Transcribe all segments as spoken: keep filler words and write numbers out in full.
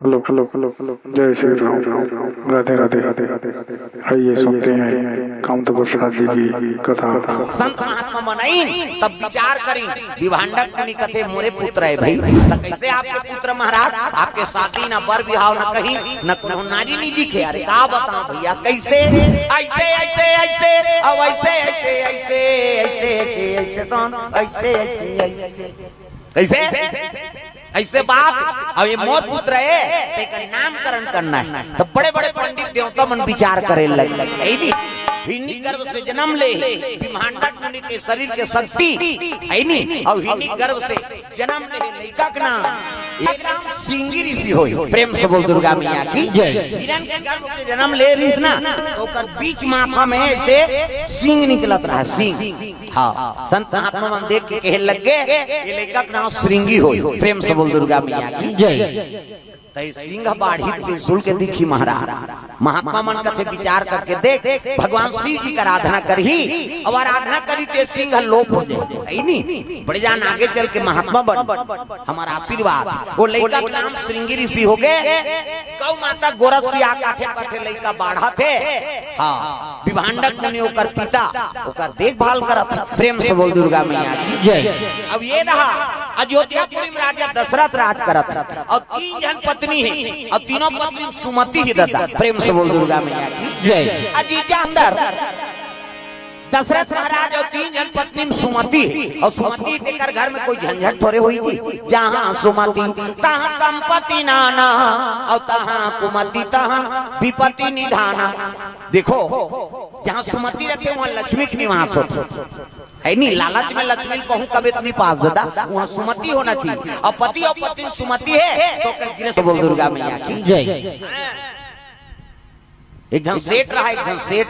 Hello, hello, hello, hello, जय श्री राम, राधे, राधे। आइए, सुनते हैं कामदेव प्रसाद जी की कथा। संत महात्मा मनइन, तब विचार करिन। विभांडक मुनि कथे, "मोरे पुत्र हे भई।" त कइसे आपके पुत्र महाराज? आपके शादी न बर बिहाव न कहीं, न कोनो नारी नइ दिखे। अरे का बतावंव भइया, कइसे? अइसे, अइसे, अइसे, अउ अइसे, अइसे, अइसे, अइसे, अइसे, अइसे, अइसे, अइसे। कइसे? अइसे बात, अब ये मोर पुत्र हे, त एकर नामकरण करना हे। त बड़े-बड़े पंडित देवता मन विचार करे लगे, हे नी? हिरनी गर्भ से जनम ले, विभांडक मुनि के शरीर के शक्ति, हे नी? अउ हिरनी गर्भ से जनम ले लइका के नाम, एक नाम सिंगी ऋषि होय। प्रेम से बोल दुर्गा मैया की जय। हिरन के गर्भ से जनम ले रहिस ना, त ओकर बीच माथा में अइसे सींग निकलत रहय, सींग। हाँ, संत महात्मा मन देख के कहे लग गे, "ये लइका के नाम श्रृंगी होय।" प्रेम से बोल दुर्गा मैया की जय। त ये सिंग बाढ़ही त बिल्कुल के दिखही महाराज। महात्मा मन कथे विचार करके देख, भगवान शिव जी के आराधना करही, अउ आराधना करही त ये सिंग लोप हो जाय, हे नी? बड़े जान आगे चल के महात्मा बन, हमर आशीर्वाद। ओ लइका के नाम श्रृंगी ऋषि हो गे। गौ माता गोरस पिया काठे काठे लइका बाढ़त हे। हाँ, विभांडक मुनि ओकर पिता, ओकर देखभाल करत हे। प्रेम से बोल दुर्गा मैया की जय। अब ये रहा, अयोध्यापुरी में राजा दशरथ राज करत हे, अउ तीन झन पत्नी हे, अउ तीनों पत्नी में सुमति हे ददा। प्रेम से बोल दुर्गा मैया की जय। अजीजा अंदर दशरथ महाराज अउ तीन झन पत्नी में सुमति हे, अउ सुमति तेकर घर में कोई झंझट थोरे होही जी। जहाँ सुमति तहाँ संपत्ति नाना, अउ तहाँ कुमति तहाँ विपत्ति निधाना। देखो, जहाँ सुमति रथे, वहाँ लक्ष्मी के निवास होथे। हे नी, लालच में लक्ष्मी ल कहूँ कबे त नइ पास ददा, वहाँ सुमति होना चाहिए। अउ पति अउ पत्नी में सुमति हे, त ओकर गृहस्थ बोल दुर्गा मैया की जय। एक झन सेठ रहा, एक झन सेठ,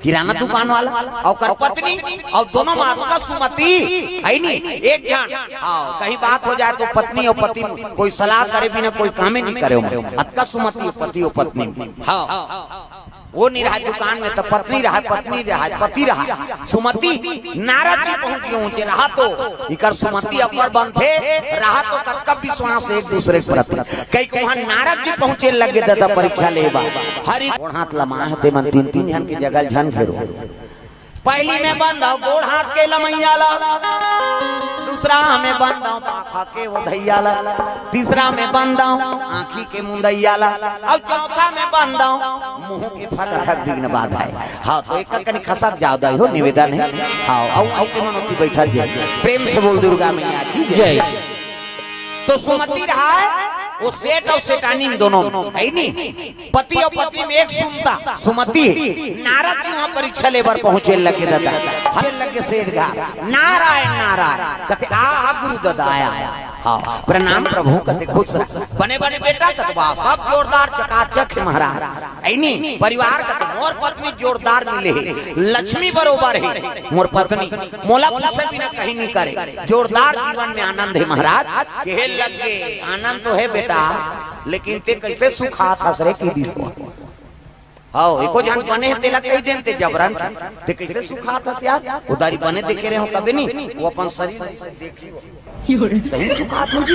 किराना दुकान वाला, अउ ओकर पत्नी, अउ दोनों माँ का सुमति, हे नी, एक झन। हाँ, कहीं बात हो जाय त पत्नी अउ पति कोई सलाह करे बिना कोई कामे नइ करे, अतका सुमति पति अउ पत्नी। हाँ, ओ नइ रहय दुकान में त पत्नी रहय, पत्नी रहय, पति रहय। सुमति, नारद जी पहुँच गे ऊँचे, रहा तो इकर सुमति अब्बड़ बनथे, रहा तो कतका विश्वास एक दूसरे के प्रति। कई कुहाँ नारद जी पहुँचे लगे ददा परीक्षा ले बर। हरि गोड़ हाथ लमाय हे ते मन तीन तीन झन के जगह झन घेरो। पहली में बंद हव गोड़ हाथ के लमइया ला, दूसरा में बंद हव पाखा के ओधइया ला, तीसरा में बंद हव आँखी के मुंदइया ला, अउ चौथा में बंद हव मुँह के फकफक विघ्न बाधा हे। हाँ, त एक कनी खसक जाव दई हो, निवेदन हे। हाँ, अउ, अउ ते मन ओती बइठत जाय। प्रेम से बोल दुर्गा मैया की जय। जय। त सुमति रहय, ओ सेठ अउ सेठानी दोनों, हे नी? पति अउ पत्नी में एक सुमता, सुमति हे। नारद जी वहाँ परीक्षा ले बर पहुँचे लगे ददा। हरे लगे सेठ घर, नारायण, नारायण। कथे, "आ, आ गुरु ददा आय।" हाँ, प्रणाम प्रभु, कथे खुश रह। बने बने बेटा, कथे वाह, सब जोरदार चकाचक हे महाराज। हे नी, परिवार कथे मोर पत्नी जोरदार मिले हे, लक्ष्मी बरोबर हे मोर पत्नी, मोला पूछे बिना कहीं नइ करे, जोरदार जीवन में आनंद हे महाराज। कहे लगे, "आनंद तो हे बेटा, लेकिन ते कइसे सुखात हस रे?" कहि दिस। हव, एको झन बने हे तेला कहि देन ते जबरन। ते कइसे सुखात हस यार? ओ दारी बने देखे रहे हँव कबे नी, ओ अपन शरीर सही सुखात हँव जी।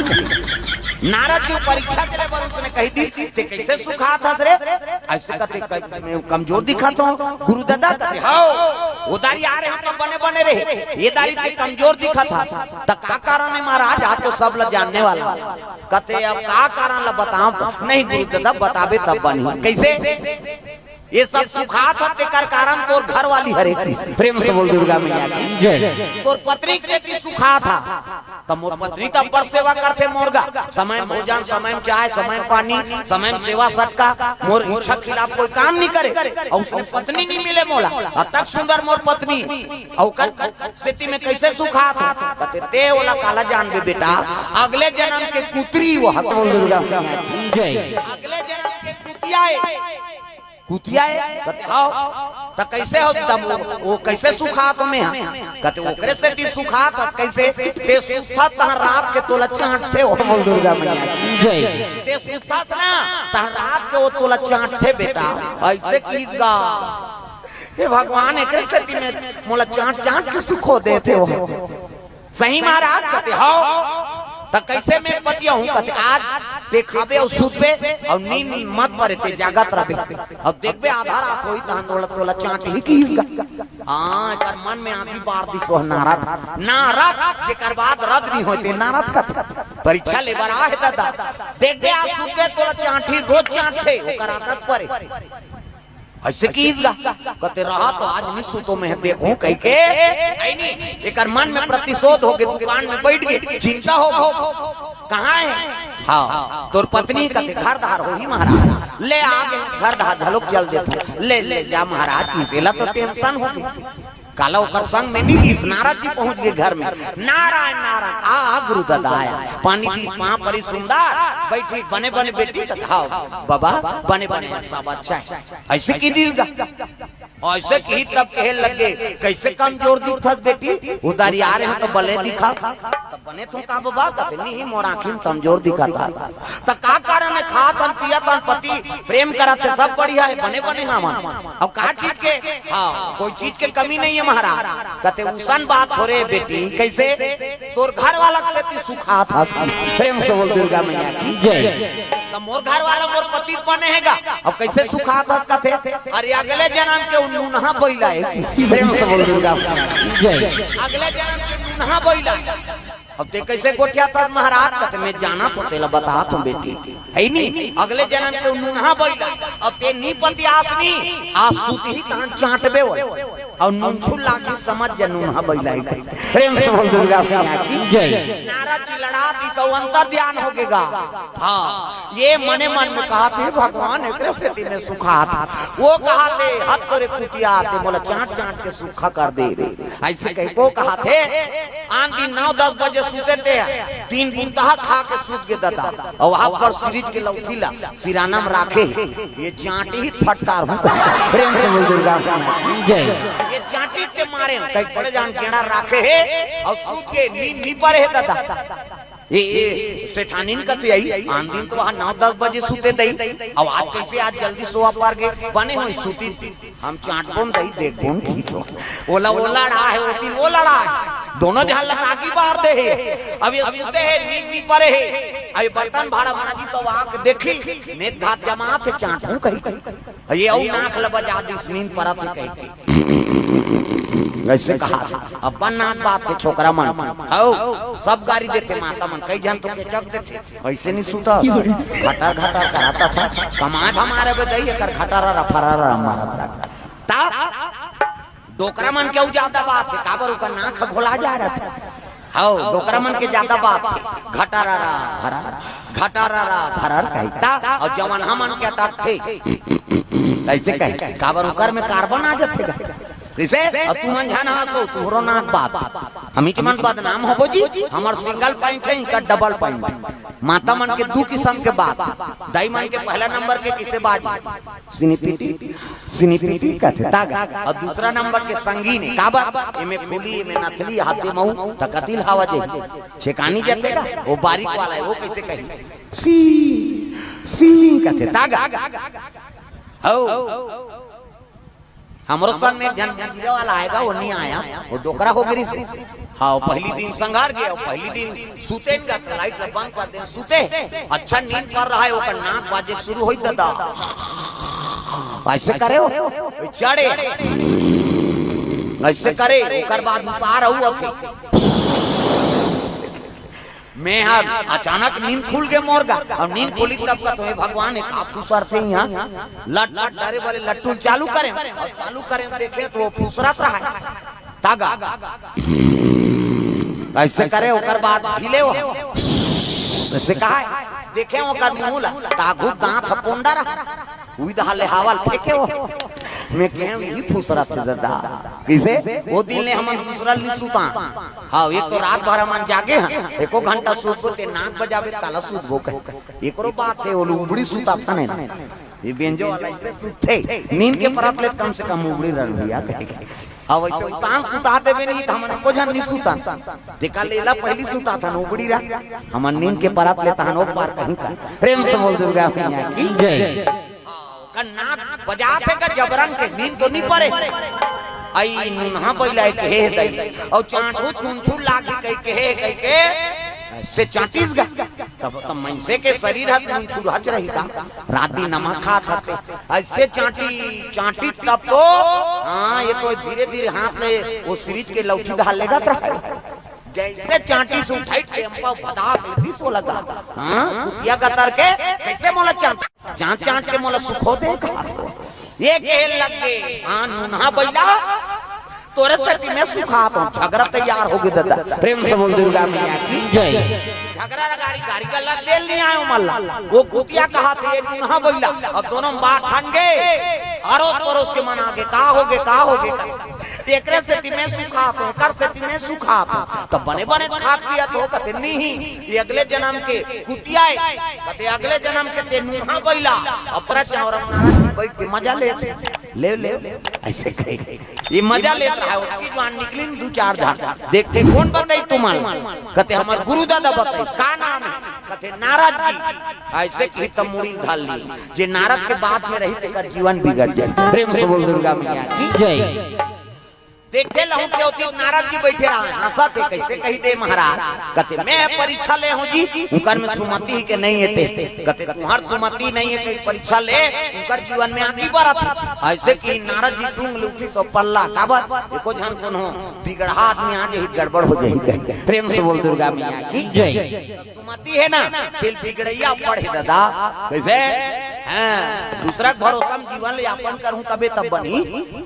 नारद जी परीक्षा करे बर उसने कहि दिस, "ते कइसे सुखात हस रे?" अइसे कथे, "कमजोर दिखत हँव गुरु ददा?" कथे, "हव, ओ दारी आय रहे हँव त बने बने रहे, ए दारी ते कमजोर दिखत हस, त का कारण हे महाराज?" आज तो सब ला जानने वाला। कथे, "अब का कारण ला बतावँव?" "नहीं गुरु ददा, बताबे तब बनही।" "कइसे?" "ए सब सुखात हस तेकर कारण तोर घर वाली हरे।" प्रेम से बोल दुर्गा मैया की जय। "तोर पत्नी के सेती सुखात हस, त मोर पत्नी त अब्बड़ सेवा करथे मोर गा, समय में भोजन, समय में चाय, समय में पानी, समय में सेवा सत्कार, मोर इच्छा खिलाफ कोई काम नइ करे, अउ उसने पत्नी नइ मिले मोला, अतक सुंदर मोर पत्नी, अउ ओकर सेती में कइसे सुखात हँव?" कथे, "ते ओला काला जानबे बेटा, अगले जनम के कुतरी ओ ह।" बोल दुर्गा मैया की जय। "अगले जनम के कुतिया ए, कुतिया ए?" कथे, "हव।" "त कइसे हव तब ओ, ओ कइसे सुखात हँव मैं?" कथे, "ओकरे सेती सुखात हस।" "कइसे?" "ते सुतथस तहाँ रात के तोला चाँटथे ओ।" बोल दुर्गा मैया की जय। "ते सुतथस ना, तहाँ रात के ओ तोला चाँटथे बेटा।" अइसे कहिस गा, "हे भगवान, एकरे सेती में मोला चाँट चाँट के सुखो देथे ओ।" "सही महाराज?" कथे, "हव।" त कइसे मैं पतिया हूँ? कथे, आज ते खाबे अउ सुतबे अउ नींद मत परे, ते जागत रहिबे। अउ देखबे आधा रात होही तहन तोला, तोला चांटही किहिस गा। हाँ, एकर मन में आगी बार दिस, ओह नारद, नारद, जेकर बाद रद नहीं होय ते नारद कथे। परीक्षा ले बर आहे दादा। देखबे आज सुतबे तोला चांटही, रोज चांटथे, ओकर आदत परे। अइसे किहिस गा। कथे रहा तो आज नहीं सुतों मैं देखहूँ कहिके। अइ नहीं, एकर मन में प्रतिशोध होगे, दुकान में बइठ गे, चिंता होगे। कहाँ हे? हाँ, तोर पत्नी कथे घर धार होही महाराज। ले आगे घर धार, घलोक चल देथे। ले, ले जा महाराज, इसे ला तो tension होगे। काला ओकर संग में नहीं गिस, नारद जी पहुंच गे घर में। नारायण, नारायण, आ, आ गुरु दादा आय। पानी दिस, पाँव परिस सुंदर, बइठिस, बने, बने बेटी, कथे, हाँ, बाबा, बने, बने, सब अच्छा हे। अइसे किहिस गा। अइसे किहिस तब कहे लगे, कइसे कमजोर दिखथस बेटी, उधारी आ रहे हो तो बने दिखा। त बने तो का बाबा, कथे नहीं, मोर आँखी में कमजोर दिखत हे। त का कारण हे? खात हन, पियत हन, पति प्रेम करत हे, सब बढ़िया हे, बने बने हवन। अब का चीज के, हाँ, कोई चीज के कमी नहीं हे महाराज। कथे उसन बात हो रे बेटी, कइसे? तोर घर वाला के सेती सुखात हस। प्रेम से बोल दुर्गा मैया की जय। त मोर घर वाला मोर पति बने हे गा, अब कइसे सुखात हस? कथे अरे अगले जनम के उ नूनहा बइला हे। प्रेम से बोल दुर्गा मैया की जय। अगले जनम के नूनहा बइला। अब ते कइसे गोठियाथस महाराज? कथे मैं जानत हों, तेला बतात हों बेटी, हे नहीं, अगले जनम के नूनहा बइला। अब ते नी पतियास नी, आज सुतही तहन चांटबे ओला। अउ नूनछुल लागही समझ जा नूनहा बइला हे कहिके। प्रेम से बोल दुर्गा मैया की जय। नारद जी लड़ा दिस अउ अंतर ध्यान होगे गा। हाँ, ये मने मन में कहत हे भगवान एकरे सेती मैं सुखात हँव। ओ कहत हे हद तोरे कुतिया, ते मोला चांट चांट के सुखा कर दे रे। अइसे कहिके ओ कहत हे। आन दिन नौ दस बजे सुते ते, तीन बुंदा खा के सुत गे दादा। अउ वहाँ पर सीरीज के लौठी ला सिराना म राखे हे। ये चांटही त फटकारहूँ। प्रेम से बोल दुर्गा मैया की जय। ये चांटी ते मारे हँव, कई बड़े जान गेंड़ा राखे हे अउ सुत गे, नींद नी परे हे दादा। ये, ये सेठानिन कथे अई, आन दिन तो वहाँ नौ दस बजे सुते दई, अउ आज कइसे आज जल्दी सोवा पर गे, बने होही सुतिन। हम चांटबोन दई, देखबोन खीसो। ओला ओ लड़ा हे, ओती ओ लड़ा हे। दोनों झन ला ताकी बार दे हे। अब ये सुते हे, नींद नी परे हे। अब ये बर्तन भाड़ा मांजिस अउ आके देखही, नेत भात जमात हे, चांटहूँ कहिके। ये अउ नाक ल बजा दिस, नींद परत हे कहिके। अइसे कहा, अब्बड़ नाक बात हे छोकरा मन। हव, सब गारी देथे माता मन, कई झन तो केचक देथे। अइसे नी सुता, घटर घटर कराता था, कमा धमारे बे दई, एकर घटरा रफरा मारत रह। ता डोकरा मन के अउ जादा बात हे, काबर ओकर नाक ह घोला जा रहिथे। हव, डोकरा मन के जादा बात हे, घटरा रा भरर, घटरा रा भरर कहिथे, अउ जवन हमन के अटकथे, कइसे कहे, काबर ओकर में कार्बन आ जाथे गा। कइसे? अउ तुमन झन हंसो, तुहरो नाक बात। हमीच मन बदनाम होबो जी, हमर सिंगल पैंट हे, इनकर डबल पैंट। माता मन के दू किसम के बात, दाई मन के पहला नंबर के किसे बाजी। सिनिपिटी, सिनिपिटी कथे तागा। अउ दूसरा नंबर के संगीन हे, काबर? एमे फूली, एमे नथली, हाथे महू, त कतिल हवा जे। छेकानी जथे गा, ओ बारीक वाला हे, ओ कइसे कही? सी, सी कथे तागा। हव। हमरो संग में एक झन मंदिर वाला आय गा, ओ नी आय, ओ डोकरा हो गे रिहिस। हाँ, पहली दिन संघार गे, पहली दिन सुते गा, त लाइट ल बंद कर दे, सुते। अच्छा नींद कर रहा हे, ओकर नाक बाजे शुरू होई दादा। अइसे करे ओ, चढ़े। अइसे करे, ओकर बाद उतार अउ अथे। मैं हर अचानक नींद खुल गे मोर गा, अउ नींद खुली तब कथों, "हे भगवान, ये का फुसरथे इहाँ?" लट, लट डरे वाले लट्टू चालू करेंव, अउ चालू करेंव देखेंव त ओ फुसरत रहा हे। तागा। अइसे करे, ओकर बाद हिले ओ। अइसे कहा हे, देखेंव ओकर मुँह ला, त आघू दाँत ह पोंडा रहा। उही दहा ले हवा ल फेंके ओ। मैं कहेंव, "इही फुसरत हे दादा।" कइसे? ओ दिन ले हमन दूसरा ल नी सुतान। हाँ, एक तो रात भर हमन जागे हन, एको घंटा सुतबो ते नाक बजाबे त काला सुतबो कहे। एकरो बात हे, ओला उबड़ी सुताथन ना। ये बेंजो वाला अइसे सुतथे, नींद के परत ले कम से कम उबड़ी रह भैया कहे। अब अइसे उतान सुता देबे नहीं त हमन एको झन नी सुतान। तेकर ले एला पहिली सुताथन उबड़ी रह। हमन नींद के परत ले तहन ओ पार कहीं का। प्रेम से बोल दुर्गा मैया की जय। ओकर नाक बजात हे का जबरन के, नींद तो नी परे। अई नूनहा बइला हे कहे हे दई, अउ चांटहूँ त नूनछुल लागही कहिके, कहिके। अइसे चांटिस गा। तब त मनसे के शरीर ह नून छुरहच रही का? रात दिन नमक खात हते। अइसे चांटी चांटी तब तो, हाँ, ये तो धीरे धीरे हाथ में वो सिरिंज के लौठी घाल लेगत रहा। जइसे चांटिस उठाई, टेम्पा भदाक दिस वो लगा। हाँ, कुतिया गतर के, कइसे मोला चांट चांट चांट के मोला सुखो दे कहा तो। ये कहे लग गे, हाँ, नूनहा बइला, तोरे सेती मैं सुखात हूँ। झगरा तैयार हो गे ददा। प्रेम से बोल दुर्गा मैया की जय। झगरा गारी गारी गला देल नहीं आयो मल्ला। वो कुतिया कहा थे, ये नूनहा बइला। अब दोनों बात ठन गे, अरोस परोस के मन आगे, का हो गे, का हो गे? एकरे सेती मैं सुखात हूँ, एकर सेती मैं सुखात हूँ। तब बने बने खात पियत हो, कथे नहीं, ये अगले जन्म के कुतिया है, कथे अगले जन्म के ते नूनहा बइला। अपरा चावरम नारा बैठ के मजा लेत हे। ले ले, अइसे कहे। ये मजा लेत रहा है, ओतकी जुवान निकलिन दू चार झन। देखथे कोन बताही तुमन। कथे हमर गुरु दादा बताही, का नाम है? कथे नारद जी। अइसे कही त मुड़ी धर ली। जे नारद के बात में रही तेकर जीवन बिगड़ जाए। प्रेम से बोल दुर्गा मैया की जय। देखे लहूं के ओती नारद जी बइठे रहा, हंसत हे, कइसे कहि दे महाराज। कथे मैं परीक्षा ले हूं जी, उनकर में सुमति ही के नहीं हे ते। कथे तुम्हर सुमति नहीं हे, कहीं परीक्षा ले, उनकर जीवन में आगे बढ़त हे। अइसे कहि नारद जी टूंग ले उठी सो पल्ला, काबर? एको झन कोनो बिगड़हा आदमी आ जाही, गड़बड़ हो जाही। प्रेम से बोल दुर्गा मैया की जय। सुमति हे ना, तेला बिगड़इया पड़े ददा। कइसे? हाँ, दूसरा के भरोसा में जीवन यापन करहूं तबे तब बनी।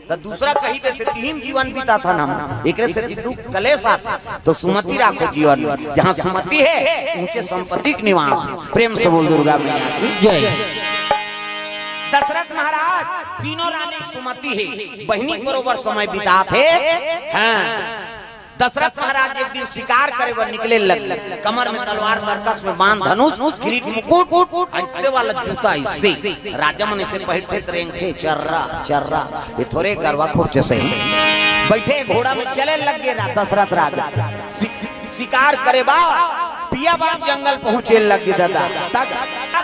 त दूसरा कहि देथे तिही म जीवन बिताथन हम, एकरे सेती दुख कलेश आथे। त सुमति राखो जीवन में, जहाँ सुमति हे, ऊंचे संपत्ति के निवास। प्रेम से बोल दुर्गा मैया की जय। दशरथ महाराज तीनों रानी के सुमति हे, बहिनी के बरोबर समय बिताथे। हाँ, दशरथ महाराज एक दिन शिकार करे बर निकले लग गे। कमर में तलवार, तरकस में बाण, धनुष, किरीट, मुकुट, अइसे वाला जूता, अइसे। राजा मन अइसे पहिरथे त रेंगथे, चर्रा चर्रा। ये थोरे गरवा खुर जइसे। बइठे घोड़ा में चले लग गे रा-, दशरथ राजा। शि-, शिकार करे बर पिया बाप जंगल पहुंचे लग गे ददा। तब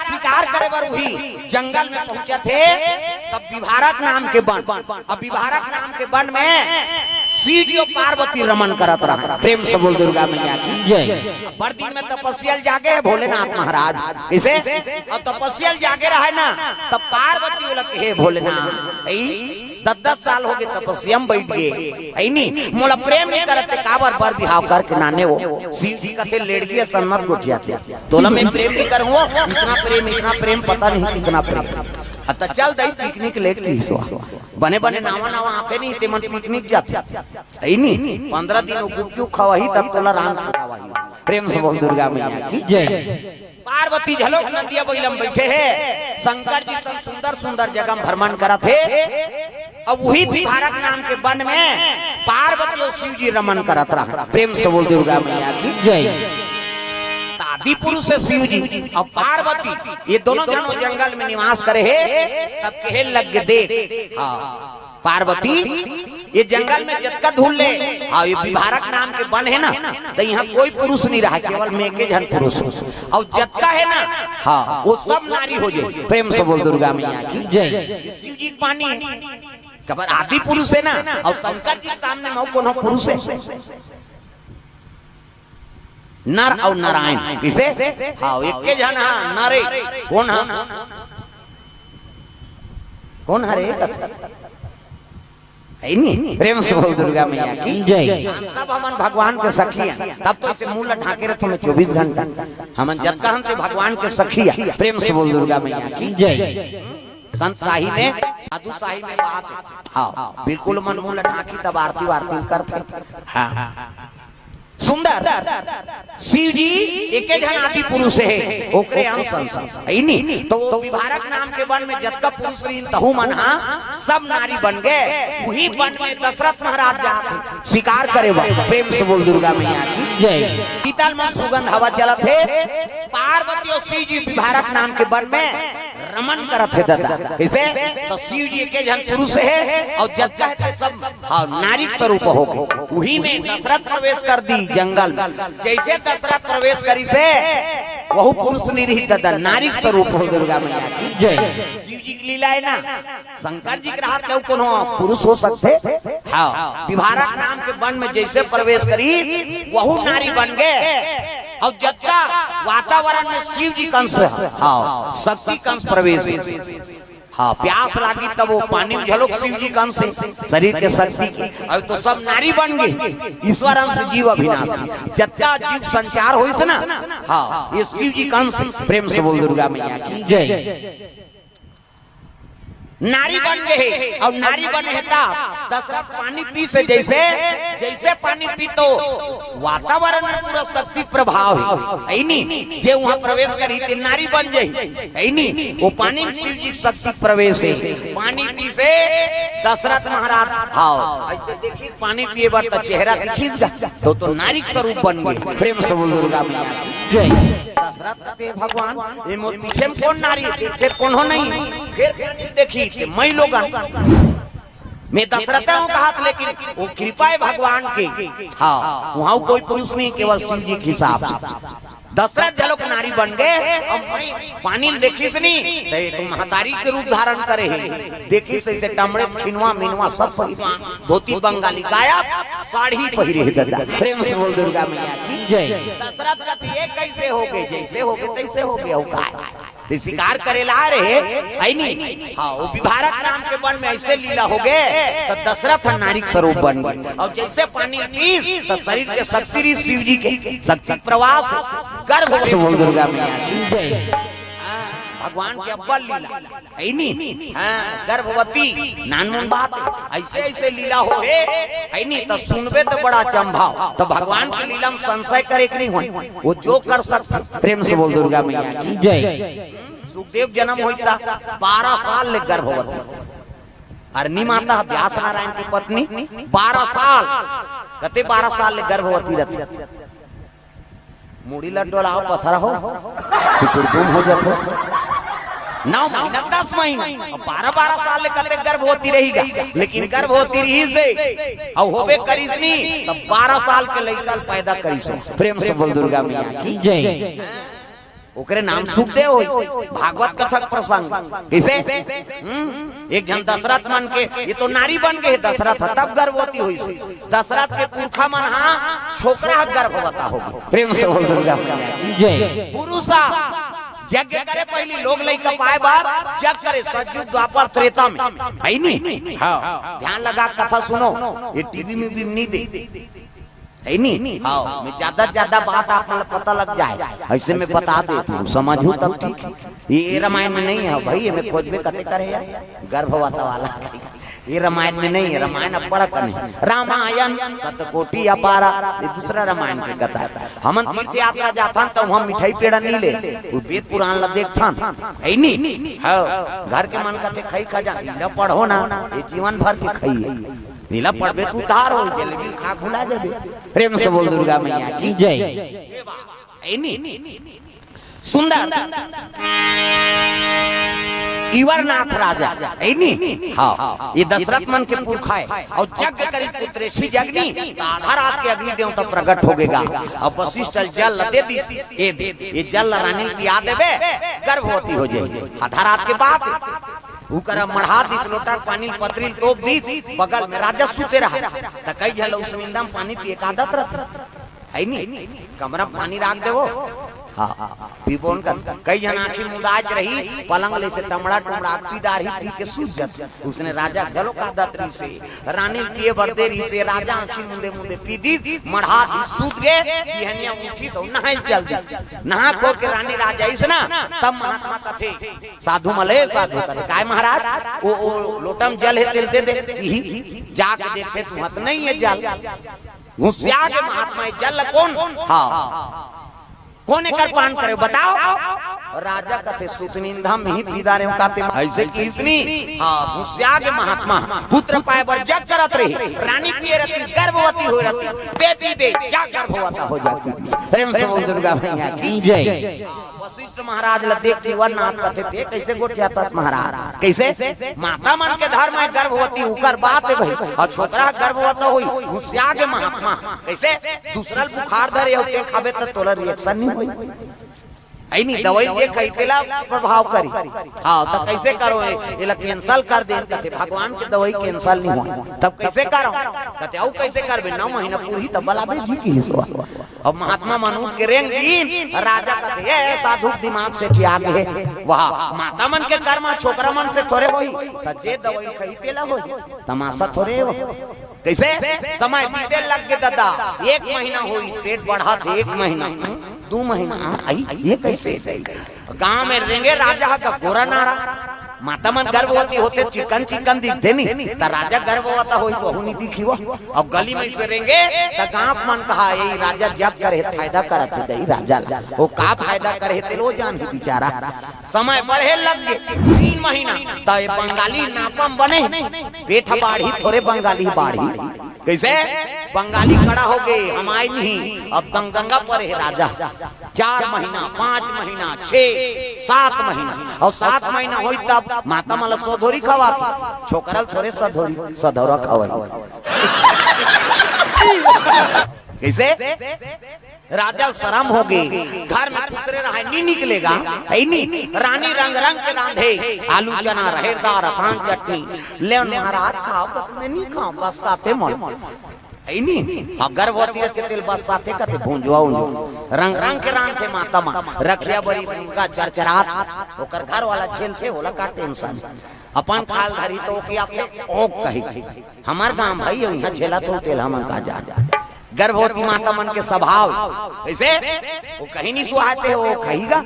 शिकार करे बर उही जंगल में पहुंचथे, तब विभारक नाम के बन। अब विभारक नाम के बन में शिव जी अउ पार्वती रमन करत रहा। प्रेम से बोल दुर्गा मैया की जय। बड़ दिन में तपस्या ल जागे हे भोलेनाथ महाराज। कइसे? अउ तपस्या ल जागे रहे ना, तब पार्वती बोला कि हे भोलेनाथ, ई दस दस साल हो गे तपस्या में बइठ गे, हे नी? मोला प्रेम नहीं करत हे, काबर बर बिहाव करके नाने हो। शिव जी कथे लेड़गी असन मत गोठियाते। तोला मैं प्रेम नहीं करूँ, इतना प्रेम, इतना प्रेम, पता नहीं कितना प्रेम। अब त चल दई पिकनिक लेके किसो। बने बने नावा नावा आथे नहीं, ते मन पिकनिक जाथे। हे नी? पंद्रह दिन वो गुपचुप खवाही, तब तोला राम खवाही। प्रेम से बोल दुर्गा मैया की जय। पार्वती घलोक नंदिया बइला म बइठे हे, शंकर जी संग सुंदर सुंदर जगह म भ्रमण करत हे। अब उही विभारक नाम के बन में पार्वती अउ शिव जी रमन करत रहा। प्रेम से बोल दुर्गा मैया की जय। त आदि पुरुष हे शिव जी अउ पार्वती, ये दोनों झन जंगल में निवास करे हे। तब कहे लग गे, देख, हाँ, पार्वती, ये जंगल में जतका धुर ले, हाँ, ये विभारक नाम के बन हे ना, त इहाँ कोई पुरुष नहीं रहा, केवल मैं एके झन पुरुष हूँ। अउ जतका हे ना, हाँ, वो सब नारी हो जाए। प्रेम से बोल दुर्गा मैया की जय। ये शिव जी के पानी, काबर आदि पुरुष हे ना, अउ शंकर जी के सामने म कोनो पुरुष हे? नर अउ नारायण। कइसे? हाँ, एके झन हा, नर हे। कोन हा? कोन हरे? हे नी? प्रेम से बोल दुर्गा मैया की जय। सब हमन भगवान के सखी हन, तब तो अइसे मुंह ला ढांके रहिथों मैं चौबीस घंटा। हमन जतका हन ते भगवान के सखी हन। प्रेम से बोल दुर्गा मैया की जय। संत शाही में, साधु शाही में बात हे। हाँ, बिल्कुल मन मुंह ला ढांकी तब आरती वारती करथे। हाँ। सुंदर। शिव जी एके झन आदि पुरुष हे, ओकरे अंश अंश हे नी। त वो विभारक नाम के बन में जतका पुरुष रहिन, तहू मन हा सब नारी बन गे। उही बन में दशरथ महाराज जात हे शिकार करे बर। प्रेम से बोल दुर्गा मैया की जय। शीतल मन सुगंध हवा चलत हे। पार्वती अउ शिव जी विभारक नाम के बन में रमन करत हे ददा। कइसे? त शिव जी एके झन पुरुष हे अउ जतका हे ते सब, हाँ, नारी के स्वरूप हो गे। उही में दशरथ प्रवेश कर दी जंगल में। जइसे दशरथ प्रवेश करिस हे, वहू पुरुष नहीं रही ददा, नारी के स्वरूप हो दुर्गा मैया की जय। शिव जी के लीला हे ना, शंकर जी के रहत ले कोनो पुरुष हो सकथे? हाँ, विभारक नाम के बन में जइसे प्रवेश करिस, वहू नारी बन गे। अउ जतका वातावरण में शिव जी के अंश हे, हाँ, शक्ति के अंश प्रवेश हे। हाँ, प्यास लागी तब वो पानी में घलोक शिव जी के अंश हे, शरीर के शक्ति के। अब तो सब नारी बन गे, ईश्वर अंश जीव अविनाशी। जतका जीव संचार होइस ना, हाँ, ये शिव जी के अंश। प्रेम से बोल दुर्गा मैया की। जय। नारी बन गे हे, अउ नारी बने हे त दशरथ पानी पीस, जइसे, जइसे पानी पीस तो वातावरण में पूरा शक्ति प्रभाव हे, हे नी? जे उहाँ प्रवेश करही ते नारी बन जाही, हे नी? वो पानी में शिव जी के शक्ति प्रवेश हे। पानी पीस दशरथ महाराज, हाँ, अइसे देखी पानी पिए बर त चेहरा दिखिस गा, तो, तो नारी के स्वरूप बन गे। प्रेम से बोल दुर्गा मैया की। जय। दशरथ कथे, "भगवान, ये मोर पीछे में कोन नारी हे? ते कोनो नहीं।" फेर, फेर देखी, ते मैं लोगन में दशरथ हूँ कहत, लेकिन वो कृपा हे भगवान के। हाँ, उहाँ कोई पुरुष नहीं, केवल शिव जी के हिसाब से। दशरथ घलोक नारी बन गे, अउ मैं पानी ल देखिस नी, त ये तो महतारी के रूप धारण करे हे। देखिस अइसे टमड़े, खिनवा, मिनवा, सब पहिरे, धोती बंगाली गायब, साड़ी पहिरे हे ददा। प्रेम से बोल दुर्गा मैया की। जय। दशरथ कथे, "ये कइसे हो गे? जइसे हो गे, तइसे हो गे, अउ काय?" ते शिकार करे ला रहे, हे नी? हाँ, वो विभारक नाम के वन में अइसे लीला हो गे, त दशरथ ह नारी के स्वरूप बन गे। अउ जइसे पानी पीस, त शरीर के शक्ति रहिस शिव जी के, शक्ति प्रवाह से गर्भ से बोल दुर्गा मैया की। जय। हाँ, भगवान के अब्बल लीला, हे नी? हाँ, गर्भवती, नानमुन बात, अइसे, अइसे लीला हो हे, हे नी? त सुनबे त बड़ा अचंभा हो। त भगवान के लीला में संशय करे के नहीं होय, वो जो कर सकथे। प्रेम से बोल दुर्गा मैया की। जय। सुखदेव जन्म होइस त बारह साल ले गर्भवती। अरनी माता ह व्यास नारायण के पत्नी, बारह साल, कते बारह साल ले गर्भवती रथे। मुड़ी ल डोलाव पथरा हो, सुकुरदुम हो जाथे। नौ महीना, दस महीना, अब बारह, बारह साल ले कते गर्भवती रही गा, लेकिन गर्भवती रहिस हे, अउ होबे करिस नी, तब बारह साल के लइका ल पैदा करिस हे। प्रेम से बोल दुर्गा मैया की। जय। ओकरे नाम सुखदेव होइस। भागवत कथा के प्रसंग। कइसे? हम्म? एक झन दशरथ मन के, ये तो नारी बन गे हे दशरथ ह, तब गर्भवती होइस। दशरथ के पुरखा मन हा छोकरा ह गर्भवता हो गे। प्रेम से बोल दुर्गा मैया की। जय। पुरुष ह यज्ञ करे, पहिली लोग लइका पाए बर यज्ञ करे, सतयुग द्वापर त्रेता में, हे नी? हाँ, ध्यान लगा कथा सुनो, ये टीवी में भी नहीं दे। हे नी? हाँ, मैं ज्यादा से ज्यादा बात आप मन ल पता लग जाए, अइसे मैं बता देथंव, समझहू तब ठीक हे। ये, ये रामायण में नहीं हे भई, एमे खोजबे कते करे यार, गर्भवती वाला। ये रामायण में नहीं हे, रामायण अब्बड़ अकन हे। रामायण शतकोटि अपारा, ये दूसरा रामायण के कथा हे। हमन तीर्थ यात्रा जाथन त उहाँ मिठाई पेड़ा नहीं ले, वो वेद पुराण ल देखथन, हे नी? हाँ, घर के मन कथे खई खा जा, इला पढ़ो ना, ये जीवन भर के खई हे। इला पढ़बे त उद्धार हो, जलेबी खा भुला जाबे। प्रेम से बोल दुर्गा मैया की। जय। हे नी? सुंदर। इवरनाथ राजा, हे नी? हाँ, ये दशरथ मन के पुरखा हे। अउ यज्ञ करिस पुत्रेष्ठी जगनी, त आधा रात के अग्नि देवता प्रगट हो गे गा। अउ वशिष्ठ ल जल ल दे दिस, ये दे, ये जल ल रानी ल पिया देबे, गर्भवती हो जाही। आधा रात के बात, उकरा मढ़ा दिस, लोटा पानी ल पतरी ल तोप दिस, बगल में राजा सुते रहा। त कई झन ल उसमिंदा में पानी पिए के आदत रथे। हे नी? कमरा में पानी राख देवो। हाँ, हाँ, पीबो न कर। कई झन आँखी मुंदाच रही, पलंग ले से टमड़ा टुमड़ा पी डारही, पी के सूत जात। उसने राजा घलो का दत रहिस हे, रानी पिए बर दे रहिस हे, राजा आँखी मुंदे मुंदे पी दिस, मढ़ा दिस, सूत गे, बिहनिया उठिस अउ नहाए चल दिस। नहा खो के रानी राजा अइस ना, तब महात्मा कथे, साधु मले, साधु कथे, "काय महाराज, वो, वो लोटा में जल हे, तेला दे दे।" इही, जाके देखथे, तुहत नहीं हे जल। घुसिया के महात्मा, "ये जल कोन?" हाँ। "कोन एकर पान करे, बताओ।" राजा कथे, "सुतनिंदा में ही पी डारेंव काते।" अइसे कहिस नी। हाँ, घुसिया के महात्मा, पुत्र पाए बर जग करत रही, रानी पिए रहती, गर्भवती हो रहती, बेटी दे, क्या गर्भवता हो जाती। प्रेम से बोल दुर्गा मैया की। जय। वशिष्ठ महाराज ल देख के इवरनाथ कथे, "ते कइसे गोठियाथस महाराज?" कइसे? माता मन के धर्म हे गर्भवती, उकर बात हे भई। अउ छोकरा गर्भवती होही, घुसिया गे महात्मा। कइसे? दूसरा ल बुखार धरे अउ ते खाबे त तोला reaction नहीं होही। हे नी, दवाई जे खाही तेला प्रभाव करी। हाँ, त कइसे करो? एला cancel कर दे, कथे भगवान के दवाई cancel नहीं होय। तब कइसे करो? कथे, "अउ कइसे करबे? नौ महीना पूरही तब बलाबे जी की हिसवा।" अब महात्मा मन उठ के रेंग दिन, राजा कथे, "ए, साधु के दिमाग सेठिया गे हे।" वाह, माता मन के कर्म छोकरा मन से थोरे होही, त जे दवाई खाही तेला होही, तमाशा थोरे हो। कइसे? समय बीते लग गे ददा, एक महीना होही, पेट बढ़त हे, एक महीना, दू महीना, आई, ये कइसे? गांव में रेंगे राजा ह का गोरा नारा, माता मन गर्भवती होथे, चिकन चिकन दिखथे नी, त राजा गर्भवती होही त ओहू नी दिखी वो। अउ गली में से रेंगे त गांव मन कहा, "ए राजा जब करे फायदा करत हे दई राजा ला।" ओ का फायदा करे हे तेलो जानही बिचारा। समय बढ़े लग गे, तीन महीना, त ए बंगाली नापम बने, पेट बाढ़ी थोरे बंगाली बाढ़ी। कइसे? बंगाली कड़ा हो गे, हम आय नहीं, अब दंगदंगा परे हे राजा। चार महीना, पांच महीना, छह, सात महीना, अउ सात महीना होही तब माता मन ला सधौरी खवाथे, छोकरा ल थोरे सधौरी, सधौरा खवाही। कइसे? राजा ल सरम हो गे, घर में खुसरे रहय, नी निकले गा, हे नी? रानी रंग रंग के रांधे, आलू चना, रहेर दार, अथान चटनी, "लेव महाराज खाव," कथे, "मैं नी खांव, बस्साथे मोला।" हे नी? अउ गर्भवती रथे तेला बस्साथे कथे, भूंजवा उंजवा। रंग रंग के रांधथे माता मन। रखिया बरी भूंगा चरचरात, ओकर घर वाला झेलथे, ओला का tension। अपन खाय ल धरही त ओ खियाथे, ओ कही। हमर गांव भाई, इहां झेलत हो तेला हमन का जान। गर्भवती माता मन के स्वभाव। कइसे? ओ कहीं नी सुहाथे, ओ खाही गा।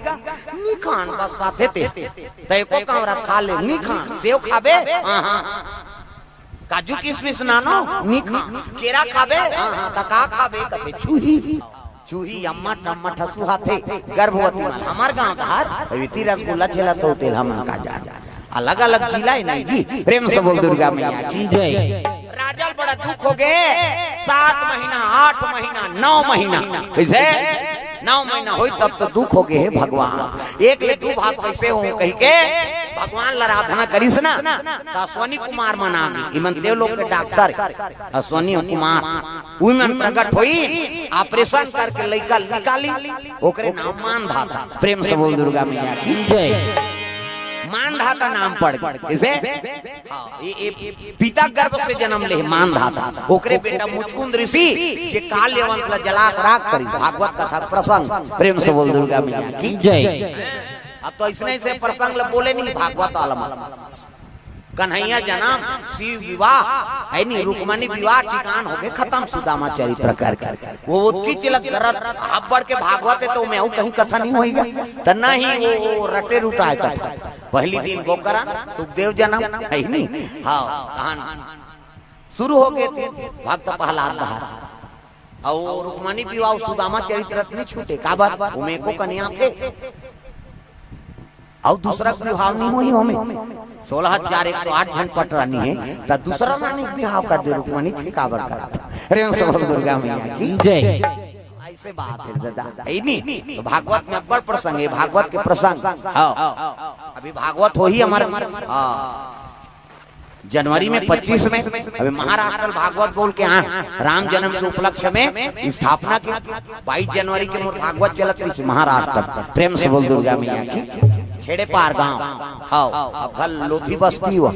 "नी खांव, बस्साथे ते।" त एको कांवरा खा ले, "नी खांव, सेव खाबे?" "हां, हां।" "काजू किसमिस नानो?" "नी खांव।" "केरा खाबे?" "हां, हां।" "त का खाबे?" कथे, "छुही।" छुही अम्मट अम्मट ह सुहाथे, गर्भवती मन। हमर गांव धार, अभी ती रसगुल्ला झेलत हो तेला हमन का जान। अलग अलग जिला हे नहीं जी। प्रेम से बोल दुर्गा मैया की। जय। राजा ल बड़ा दुख हो गे, सात महीना, आठ महीना, नौ महीना, कइसे? नौ महीना होही तब तो दुख हो गे हे भगवान। एक ले दू भाग कइसे हो कहिके भगवान ल आराधना करिस ना, त अश्वनी कुमार मन आ गे, इमन देवलोक के डॉक्टर अश्वनी कुमार, उही मन प्रकट होही, operation करके लइका निकाली, ओकरे नाम मानधाता। प्रेम से बोल दुर्गा मैया की। जय। मानधाता नाम पड़ गे। कइसे? हां, ये, ये पिता गर्भ से जनम ले मानधाता। ओकरे बेटा मुचकुंद ऋषि, जे काल यवंत ला जला के राख करी। भागवत कथा प्रसंग। प्रेम से बोल दुर्गा मैया की। जय। अब तो अइसने अइसने प्रसंग ला बोले नहीं भागवत वाला मन। कन्हैया जनम, शिव विवाह, हे नी, रुक्मणी विवाह, ठिकान हो गे खतम सुदामा चरित्र करके। ओ ओतकी चिलक गरत, अब्बड़ के भागवत हे त ओमे अउ कहीं कथा नी होही गा। त नहीं, ओ, ओ रटे रुटाय कथा। पहिली दिन गोकरण, सुखदेव जनम, हे नी? हां, कहानी शुरू हो गे ते भक्त प्रहलाद डहार। अउ रुक्मणी विवाह सुदामा चरित्र नी छूटे, काबर? ओमे एको कन्या थे। अउ दूसरा के विवाह नी होही ओमे। सोलह हजार एक सौ आठ झन पटरानी हे, त दूसरा रानी के विवाह कर दे, रुक्मणी के काबर करत? प्रेम से बोल दुर्गा मैया की। जय। अइसे बात हे ददा, हे नी? त भागवत में अब्बड़ प्रसंग हे, भागवत के प्रसंग। हां। अभी भागवत होही हमर, हां। जनवरी में पच्चीस में अभी महाराष्ट्र भागवत बोल के आए हैं, राम जन्म के उपलक्ष्य में स्थापना के बाईस जनवरी के मोर भागवत चलत रहिस महाराष्ट्र। प्रेम से बोल दुर्गा मैया की। खेड़े पार गांव। हां, अब घर लोधी बस्ती हुआ।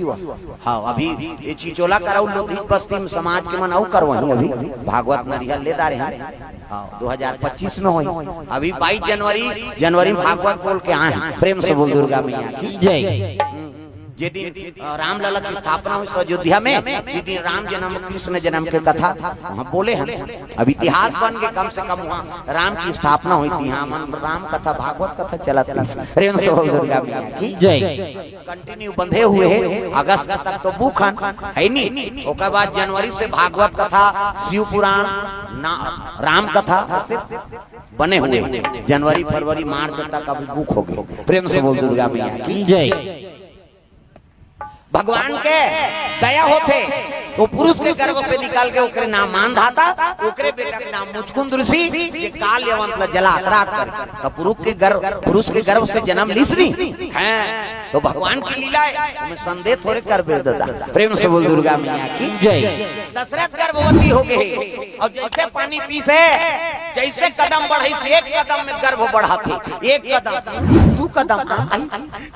हां, अभी ये चिचोला कराऊ लोधी बस्ती में समाज के मन अउ करवाहूं अभी। भागवत नरिहर ले डारे हैं। हां, दो हज़ार पच्चीस में होही। अभी बाईस जनवरी, जनवरी में भागवत बोल के आए हैं। प्रेम से बोल दुर्गा मैया की। जय। जे दिन, अ, रामलला के स्थापना होइस अयोध्या में, जे दिन राम जन्म, कृष्ण जन्म के कथा वहां बोले हन। अब इतिहास बन गे, कम से कम वहां राम के स्थापना होइस, इहां मन राम कथा, भागवत कथा चलत रहिस। प्रेम से बोल दुर्गा मैया की। जय। Continue बंधे हुए हे, अगस्त तक तो भूखन हे नी, ओकर बाद जनवरी से भागवत कथा, शिव पुराण, ना, राम कथा बने हुए हे। जनवरी, फरवरी, मार्च तक अभी book हो गे। प्रेम से बोल दुर्गा मैया की। जय। भगवान के दया होथे, वो पुरुष के गर्भ से निकल के ओकरे नाम मानधाता, ओकरे बेटा के नाम मुचकुंद ऋषि, जे काल यवंत ला जला के राख करे। त पुरुष के गर्भ, पुरुष के गर्भ से जन्म लिस नी, हैं, तो भगवान की लीला हे, ओमे संदेह थोरे करबे ददा। प्रेम से बोल दुर्गा मैया की। जय। दशरथ गर्भवती हो गे हे, अउ जइसे पानी पीस हे, जइसे कदम बढ़ाइस, एक कदम में गर्भ बढ़ाथे, एक कदम, दू कदम, आई,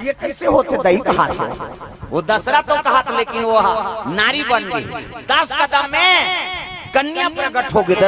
ये कइसे होथे दई कहाथे। वो दशरथ तो कहाथे, लेकिन वो हा नारी बन गे। दस कदम में कन्या प्रकट हो गे ददा।